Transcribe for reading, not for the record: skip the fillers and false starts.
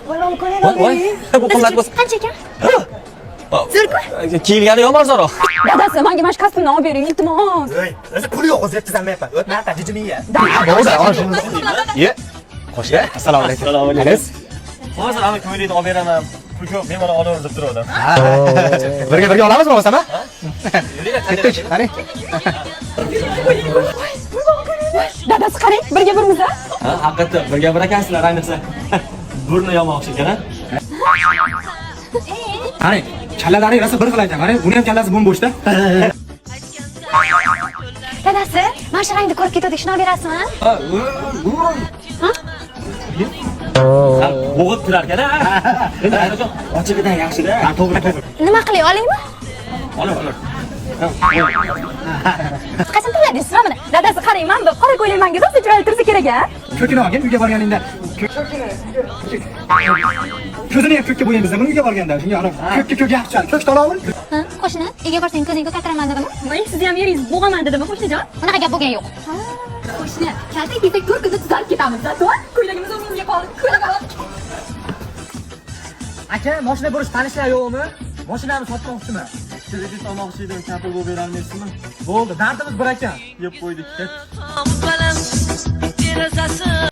Voy, voy, Voy, voy. Bu qimmat bo'lsa. Qancha ekan? Zo'rku. Kiyilgani yo'q, arzonroq. Dadasi, menga mana shu kostyumni olib bering, iltimos. Ey, o'zi puli yo'q, o'zi yetkazolmayapman. O'tma, jijimingga. Bo'ldi, Ye. Qo'shni, assalomu alaykum. Assalomu alaykum. Anas. Hozir ana ko'ylakni olib beraman. Pul ko'p, bemalol olaver deb turgandim. Birga birga olamizmi bo'lsam, ha? Ketdik, qani. Dadasi, qarang, birga birmiz a? Ha, haqiqatda birga bir ekansizlar, ayniqsa. Burni yomon o'xshaykan, ha? Qarang, kallalari rosa bir xil ekan, qarang, buni ham kallasi bo'm-bo'shda. Dadasi, mana shu rangni ko'rib ketdik, shuni olib berasizmi? Sal bo'g'ib turar ekan, ha? Endi anajon ochig'idan yaxshi-da. Ha, to'g'ri, to'g'ri. Nima qilay, olaymi? Olar, olar. Qachon tanladingiz? Mana buni. Dadasi, qarang, mana bu qora ko'ylak menga rosa chiroyli tursa kerak a? Ko'kini olgin, uyga borganingda. Ko'zini ham ko'kka bo'yaymiz buni uyga borganda. Shunga ana ko'kka ko'k yaxshi tushadi. Ko'k tolovmi? Ha, qo'shni, uyga borsang ko'zing ko'kartiraman dedimi? Voy, sizni ham yeringiz bo'g'aman dedimi, qo'shnijon? Unaqa gap bo'lgani yo'q. Qo'shni, kaltak yesak 4 kunda tuzalib ketamiz. Zato ko'ylagimiz o'zimizga qoldi. Ko'ylak olib. Aka, mashina burish tanishlar yo'qmi? Mashinani sotmoqchiman. Kredit olmoqchi edim, kafil bo'lib berolmaysizmi? Bo'ldi, dardimiz bir ekan. Yeb qo'ydik. Balam derazasi.